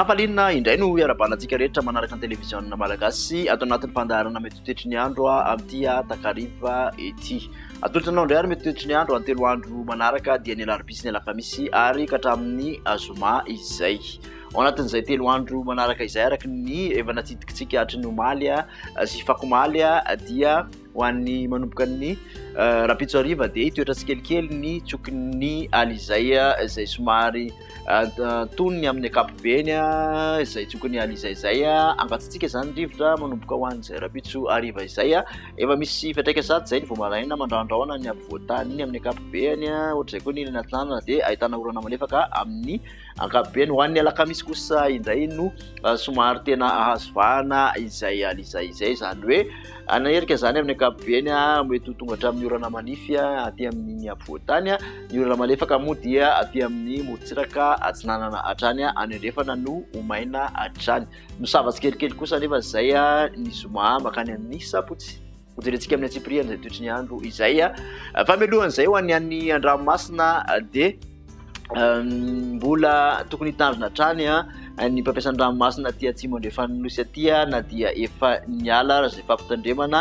Ankafaliana indray no iarahabana antsika rehetra manaraka ny televiziona malagasy ato anatin'ny fandaharana mety ho toetry ny andro amin'ity takariva ity. Atolotra anao indray ary mety toetry ny andro any telo andro manaraka dia ny alarobia sy ny alakamisy ary ka hatramin'ny zoma izay. Ao anatin'izay telo andro manaraka izay araka ny efa natsidikitsika hatry ny omaly sy fakomaly dia ho an'ny manomboka ny rahampitso hariva dia hitoetra tsikelikely ny tsokin'ny alizay izay somary antonony amin'ny ankapobeny izay tokony alizay izay. Angatsiatsiaka izany ny rivotra manomboka ho an'izay rahampitso hariva izay. Efa misy fiantraikany sady izay ny vao maraina mandrahondrahona ny afovoan-tany iny amin'ny ankapobeny, ohatr'izay koa ny ilany atsinanana dia ahitana orana malefaka amin'ny ankapobeny. Ho an'ny alakamisy kosa indray no somary tena ahazo vahana izay alizay izay, izany hoe Hanaherika izany amin'ny ankapobeny, mety ho tonga hatramin'ny orana manify aty amin'ny afovoan-tany. Ny orana malefaka moa dia aty amin'ny morontsiraka atsinanana hatrany any andrefana no ho maina hatrany. Misava tsikelikely kosa anefa izay ny zoma mankany amin'ny sabotsy. Hojerentsika amin'ny antsipiriany izay toetry ny andro izay. Fa mialohan'izay ho an'ny any an-dranomasina dia Mbola tokony hitandrina hatrany ny mpampiasa ny ranomasina aty atsimo andrefan'ny nosy aty na dia efa niala ary izay fampitandremana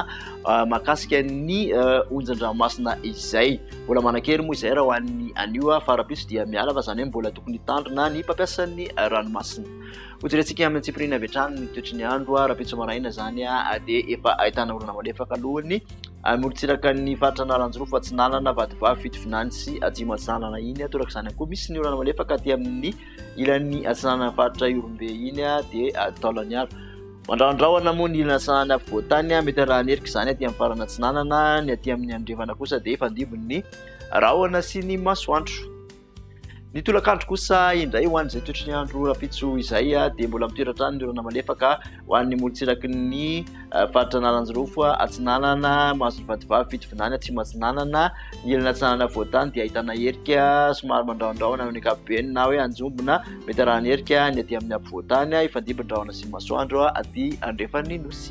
mahakasika ny onjan-dranomasina izay. Mbola manan-kery moa izay raha ho an'ny anio fa rahampitso dia miala fa izany hoe mbola tokony hitandrina ny mpampiasa ny ranomasina. Hojerentsika amin'ny antsipiriany avy hatrany ny toetry ny andro rahampitso maraina izany dia efa ahitana orana malefaka alohan'ny Amorontsiraka ny faritra Analanjirofo, Atsinanana, Vatovavy, Fitovinany sy Atsimo Atsinanana iny. Toraka izany ihany koa misy ny orana malefaka aty amin'ny ilan'ny atsinanana faritra Ihorombe iny dia Taolagnaro. Mandrahondrahona moa ny ilany atsinanana afovoan-tany, mety arahan'ny erika izany aty amin'ny farany atsinanana, ny aty amin'ny andrefana kosa dia hifandimby ny rahona sy ny masoandro. Ny tolakandro kosa indray ho an'izay toetry ny andro rahampitso izay dia mbola mitoetra hatrany ny orana malefaka ho an'ny morontsiraky ny eh, faritra Analanjirofo, Atsinanana, Mahazony Vatovavy, Fitovinany, Atsimo Atsinanana, ny ilany Atsinanana afovoan-tany dia ahitana erika somary mandrahondrahona amin'ny ankapobeny na hoe anjombona mety arahana erika ny aty amin'ny afovoan-tany, hifandimby ny rahona sy ny masoandro aty andrefan'ny nosy.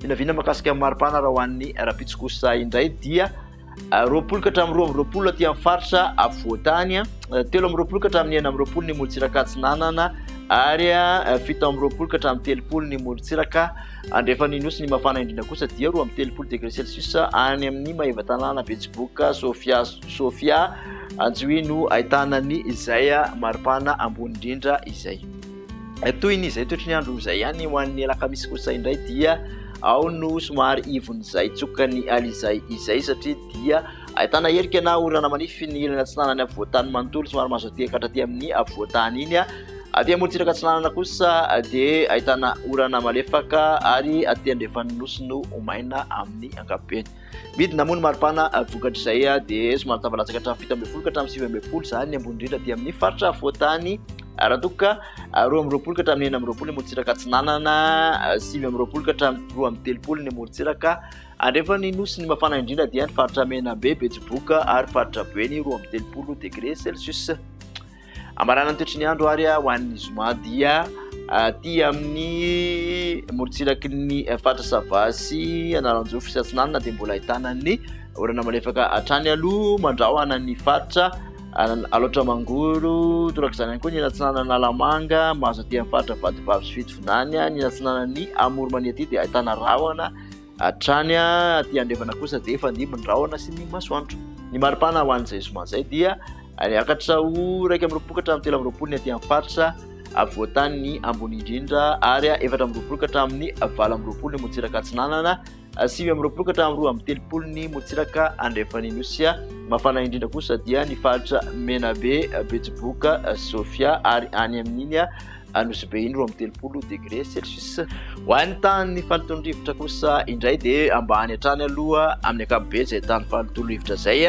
Vinavina mahakasika ny maripana raha ho an'ny rahampitso kosa indray dia 20 ka hatramin'ny 22 aty amin'ny faritra afovoan-tany, 23 ka hatramin'ny 26 ny morontsiraka atsinanana ary 27 ka hatramin'ny 30 ny morontsiraka andrefan'ny nosy. Ny mafana indrindra kosa dia 32 degré celsius any amin'ny Maevatanàna, Betsiboka, Sofia, Sofia, Antsohihy no ahitana ny izay maripana ambony indrindra izay. Toy ny izay toetry ny andro izay ihany ho an'ny alakamisy kosa indray dia ao no somary ivon'izay tsokan'ny alizay izay satria dia ahitana herika na orana manify ny ilany atsinanany afovoan-tany manontolo somary mahazo aty akatra aty amin'ny afovoan-tany iny. Aty amorontsiraka atsinanana kosa dia ahitana orana malefaka ary aty andrefan'ny nosy no ho maina amin'ny ankapobeny. Midina moa ny maripana vokatr'izay dia somary tafalatsaka hatramin'ny 17 ka hatramin'ny 19 izany ny ambony indrindra aty amin'ny faritra afovoan-tany raha toa ka 22 ka hatramin'ny 26 ny morontsiraka atsinanana, 29 ka hatramin'ny 32 ny morontsiraka andrefan'ny nosy. Ny mafana indrindra dia ny faritra Menabe, Betsiboka ary faritra Boeny 32 degré celsius. Hamarana ny toetry ny andro ary ho an'ny zoma dia aty amin'ny morontsiraky ny faritra Sava sy Analanjirofo sy Atsinanana dia mbola ahitana ny orana malefaka hatrany aloha mandrahona ny faritra Alaotra Mangoro, torak'izany ihany koa ny atsinanana Analamanga, mahazo aty amin'ny faritra Vatovavy sy Fitovinany, ny atsinanan'ny Amoron'i Mania aty dia ahitana rahona Hatrany aty andrefana kosa dia efa ndimby ny rahona sy ny masoandro. Ny maripana ho an'izay zoma izay dia niakatra ho 21 ka hatramin'ny 23 ny aty amin'ny faritra afovoan-tany ny ambony indrindra ary 24 ka hatramin'ny 28 ny morontsiraka atsinanana, 29 ka hatramin'ny 32 ny morontsiraka andrefan'ny Nosy. Mafana indrindra kosa dia ny faritra Menabe, Betsiboka, Sofia ary any amin'iny Anosibe iny 32 degré celsius. Ho an'ny tahan'ny fahalotoan'ny rivotra kosa indray dia ambany hatrany aloha amin'ny ankapobeny izay tahan'ny fahalotoan'ny rivotra izay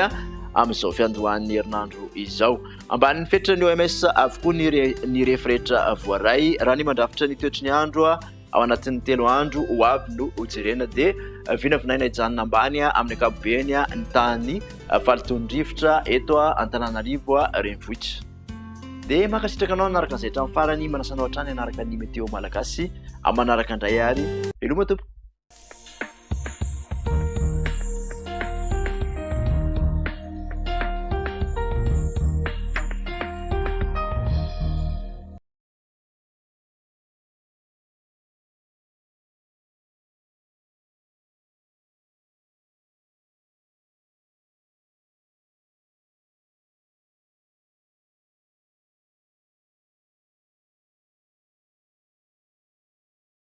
amin'izao fiandohan'ny herinandro izao. Ambanin'ny fetran'ny OMS avokoa ny ny refy rehetra voaray. Raha ny mandrafitra ny toetry ny andro ao anatin'ny telo andro ho avy no hojerena dia vinavinaina hijanona ambany amin'ny ankapobeny ny tahan'ny fahalotoan'ny rivotra eto Antananarivo renivohitra. Dia mankasitraka anao nanaraka an'izay hatramin'ny farany, manasa anao hatrany hanaraka ny Météo Malagasy amin'ny manaraka indray ary veloma tompoko.